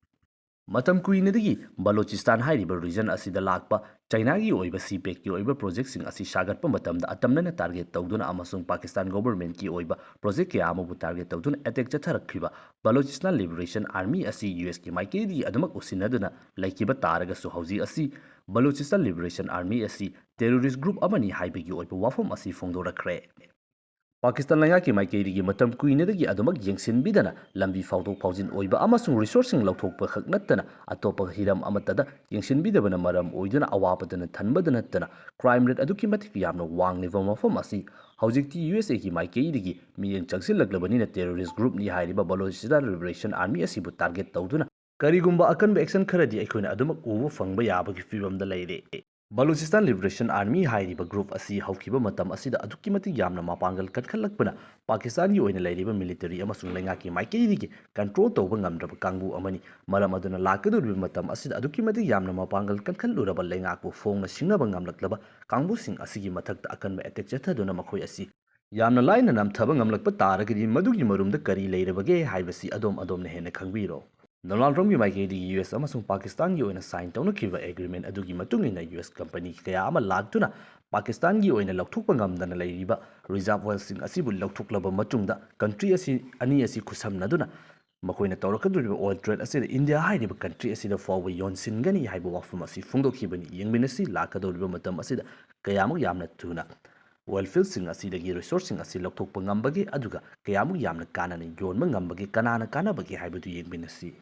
ꯃꯇꯝ ꯀꯨꯏꯅꯗꯒꯤ ꯕꯂꯣꯆꯤꯁꯇꯥꯟ ꯍꯥꯏꯔꯤꯕ ꯔꯤꯖꯟ ꯑꯁꯤꯗ ꯂꯥꯛꯄ ꯆꯥꯏꯅꯥꯒꯤ ꯑꯣꯏꯕ ꯁꯤꯄꯦꯛꯀꯤ ꯑꯣꯏꯕ ꯄ꯭ꯔꯣꯖꯦꯛꯁꯤꯡ ꯑꯁꯤ ꯁꯥꯒꯠꯄ ꯃꯇꯝꯗ ꯑꯇꯝꯅꯅ ꯇꯥꯔꯒꯦꯠ ꯇꯧꯗꯨꯅ ꯑꯃꯁꯨꯡ ꯄꯥꯀꯤꯁꯇꯥꯟ ꯒꯣꯚꯔꯟꯃꯦꯟꯠꯀꯤ ꯑꯣꯏꯕ ꯄ꯭ꯔꯣꯖꯦꯛ ꯀꯌꯥ ꯑꯃꯕꯨ ꯇꯥꯔꯒꯦꯠ ꯇꯧꯗꯨꯅ ꯑꯦꯇꯦꯛ ꯆꯠꯊꯔꯛꯈꯤꯕ ꯕꯂꯣꯆꯤꯁꯇꯥꯟ ꯂꯤꯕꯔꯦꯁꯟ ꯑꯥꯔꯃꯤ ꯑꯁꯤ ꯌꯨ ꯑꯦꯁꯀꯤ ꯃꯥꯏꯀꯩꯗꯒꯤ ꯑꯗꯨꯃꯛ ꯎꯁꯤꯟꯅꯗꯨꯅ ꯂꯩꯈꯤꯕ ꯇꯥꯔꯒꯁꯨ, ꯍꯧꯖꯤꯛ ꯑꯁꯤ ꯕꯂꯣꯆꯤꯁꯇꯥꯟ ꯂꯤꯕꯔꯦꯁꯟ ꯑꯥꯔꯃꯤ ꯑꯁꯤ ꯇꯦꯔꯣꯔꯤꯁ ꯒ꯭ꯔꯨꯞ ꯑꯃꯅꯤ ꯍꯥꯏꯕꯒꯤ ꯑꯣꯏꯕ ꯋꯥꯐꯝ ꯑꯁꯤ ꯐꯣꯡꯗꯣꯔꯛꯈ꯭ꯔꯦ꯫ ꯄꯥꯀꯤꯁꯇꯥꯟ ꯂꯩꯉꯥꯛꯀꯤ ꯃꯥꯏꯀꯩꯗꯒꯤ ꯃꯇꯝ ꯀꯨꯏꯅꯗꯒꯤ ꯑꯗꯨꯃꯛ ꯌꯦꯡꯁꯤꯟꯕꯤꯗꯅ ꯂꯝꯕꯤ ꯐꯥꯎꯗꯣꯛ ꯐꯥꯎꯖꯤꯟ ꯑꯣꯏꯕ ꯑꯃꯁꯨꯡ ꯔꯤꯁꯣꯔꯁꯁꯤꯡ ꯂꯧꯊꯣꯛꯄ ꯈꯛ ꯅꯠꯇꯅ ꯑꯇꯣꯞꯄ ꯍꯤꯔꯝ ꯑꯃꯠꯇꯗ ꯌꯦꯡꯁꯤꯟꯕꯤꯗꯕꯅ ꯃꯔꯝ ꯑꯣꯏꯗꯨꯅ ꯑꯋꯥꯕꯗꯅ ꯊꯟꯕꯗ ꯅꯠꯇꯅ ꯀ꯭ꯔꯥꯏꯝ ꯔꯦꯠ ꯑꯗꯨꯛꯀꯤ ꯃꯇꯤꯛ ꯌꯥꯝꯅ ꯋꯥꯡꯂꯤꯕ ꯃꯐꯝ ꯑꯁꯤ ꯍꯧꯖꯤꯛꯇꯤ ꯌꯨ ꯑꯦꯁ ꯑꯦꯒꯤ ꯃꯥꯏꯀꯩꯗꯒꯤ ꯃꯤꯠꯌꯦꯡ ꯆꯪꯁꯤꯜꯂꯛꯂꯕꯅꯤꯅ ꯇꯦꯔꯣꯔꯤꯁ ꯒ꯭ꯔꯨꯞꯅꯤ ꯍꯥꯏꯔꯤꯕ ꯕꯂꯣꯆꯤꯁꯇꯥꯟ ꯂꯤꯕꯔꯦꯁꯟ ꯑꯥꯔꯃꯤ ꯑꯁꯤꯕꯨ ꯇꯥꯔꯒꯦꯠ ꯇꯧꯗꯨꯅ ꯀꯔꯤꯒꯨꯝꯕ ꯑꯀꯟꯕ ꯑꯦꯛꯁꯟ ꯈꯔꯗꯤ ꯑꯩꯈꯣꯏꯅ ꯑꯗꯨꯃꯛ ꯎꯕ ꯐꯪꯕ ꯌꯥꯕꯒꯤ ꯐꯤꯕꯝꯗ ꯂꯩꯔꯦ꯫ ꯕꯂꯨꯆꯤꯁꯇꯥꯟ ꯂꯤꯕꯔꯦꯁꯟ ꯑꯥꯔꯃꯤ ꯍꯥꯏꯔꯤꯕ ꯒ꯭ꯔꯨꯞ ꯑꯁꯤ ꯍꯧꯈꯤꯕ ꯃꯇꯝ ꯑꯁꯤꯗ ꯑꯗꯨꯛꯀꯤ ꯃꯇꯤꯛ ꯌꯥꯝꯅ ꯃꯄꯥꯡꯒꯜ ꯀꯟꯈꯠꯂꯛꯄꯅ ꯄꯥꯀꯤꯁꯇꯥꯟꯒꯤ ꯑꯣꯏꯅ ꯂꯩꯔꯤꯕ ꯃꯤꯂꯤꯇꯔꯤ ꯑꯃꯁꯨꯡ ꯂꯩꯉꯥꯛꯀꯤ ꯃꯥꯏꯀꯩꯗꯒꯤ ꯀꯟꯇ꯭ꯔꯣꯜ ꯇꯧꯕ ꯉꯝꯗ꯭ꯔꯕ ꯀꯥꯡꯕꯨ ꯑꯃꯅꯤ꯫ ꯃꯔꯝ ꯑꯗꯨꯅ ꯂꯥꯛꯀꯗꯧꯔꯤꯕ ꯃꯇꯝ ꯑꯁꯤꯗ ꯑꯗꯨꯛꯀꯤ ꯃꯇꯤꯛ ꯌꯥꯝꯅ ꯃꯄꯥꯡꯒꯜ ꯀꯟꯈꯠꯂꯨꯔꯕ ꯂꯩꯉꯥꯛꯄꯨ ꯐꯣꯡꯅ ꯁꯤꯡꯅꯕ ꯉꯝꯂꯛꯂꯕ ꯀꯥꯡꯕꯨꯁꯤꯡ ꯑꯁꯤꯒꯤ ꯃꯊꯛꯇ ꯑꯀꯟꯕ ꯑꯦꯇꯦꯛ ꯆꯠꯊꯗꯨꯅ ꯃꯈꯣꯏ ꯑꯁꯤ ꯌꯥꯝꯅ ꯂꯥꯏꯅ ꯅꯝꯊꯕ ꯉꯝꯂꯛꯄ ꯇꯥꯔꯒꯗꯤ ꯃꯗꯨꯒꯤ ꯃꯔꯨꯝꯗ ꯀꯔꯤ ꯂꯩꯔꯕꯒꯦ ꯍꯥꯏꯕꯁꯤ ꯑꯗꯣꯝ ꯑꯗꯣꯝꯅ ꯍꯦꯟꯅ ꯈꯪꯕꯤꯔꯣ꯫ ꯗꯣꯅꯥꯜꯗ ꯇ꯭ꯔꯝꯞꯀꯤ ꯃꯥꯏꯀꯩꯗꯒꯤ ꯌꯨ ꯑꯦꯁ ꯑꯃꯁꯨꯡ ꯄꯥꯀꯤꯁꯇꯥꯟꯒꯤ ꯑꯣꯏꯅ ꯁꯥꯏꯟ ꯇꯧꯅꯈꯤꯕ ꯑꯦꯒ꯭ꯔꯤꯃꯦꯟ ꯑꯗꯨꯒꯤ ꯃꯇꯨꯡ ꯏꯟꯅ ꯌꯨ ꯑꯦꯁ ꯀꯝꯄꯅꯤ ꯀꯌꯥ ꯑꯃ ꯂꯥꯛꯇꯨꯅ ꯄꯥꯀꯤꯁꯇꯥꯟꯒꯤ ꯑꯣꯏꯅ ꯂꯧꯊꯣꯛꯄ ꯉꯝꯗꯅ ꯂꯩꯔꯤꯕ ꯔꯤꯖꯥꯔꯚ ꯑꯣꯏꯜꯁꯤꯡ ꯑꯁꯤꯕꯨ ꯂꯧꯊꯣꯛꯂꯕ ꯃꯇꯨꯡꯗ ꯀꯟꯇ꯭ꯔꯤ ꯑꯁꯤ, ꯑꯅꯤ ꯑꯁꯤ ꯈꯨꯠꯁꯝꯅꯗꯨꯅ ꯃꯈꯣꯏꯅ ꯇꯧꯔꯛꯀꯗꯧꯔꯤꯕ ꯑꯣꯏꯜ ꯇ꯭ꯔꯦꯗ ꯑꯁꯤꯗ ꯏꯟꯗꯤꯌꯥ ꯍꯥꯏꯔꯤꯕ ꯀꯟꯇ꯭ꯔꯤ ꯑꯁꯤꯗ ꯐꯥꯎꯕ ꯌꯣꯟꯁꯤꯟꯒꯅꯤ ꯍꯥꯏꯕ ꯋꯥꯐꯝ ꯑꯁꯤ ꯐꯣꯡꯗꯣꯛꯈꯤꯕꯅꯤ꯫ ꯌꯦꯡꯃꯤꯟꯅꯁꯤ, ꯂꯥꯛꯀꯗꯧꯔꯤꯕ ꯃꯇꯝ ꯑꯁꯤꯗ ꯀꯌꯥꯃꯨꯛ ꯌꯥꯝꯅ ꯊꯨꯅ ꯑꯣꯏꯜ ꯐꯤꯜꯁꯤꯡ ꯑꯁꯤꯗꯒꯤ ꯔꯤꯁꯣꯔꯁꯁꯤꯡ ꯑꯁꯤ ꯂꯧꯊꯣꯛꯄ ꯉꯝꯕꯒꯦ, ꯑꯗꯨꯒ ꯀꯌꯥꯃꯨꯛ ꯌꯥꯝꯅ ꯀꯥꯟꯅꯅ ꯌꯣꯟꯕ ꯉꯝꯕꯒꯦ, ꯀꯅꯥꯅ ꯀꯥꯟꯅꯕꯒꯦ ꯍꯥꯏꯕꯗꯨ ꯌꯦꯡꯃꯤꯟꯅꯁꯤ꯫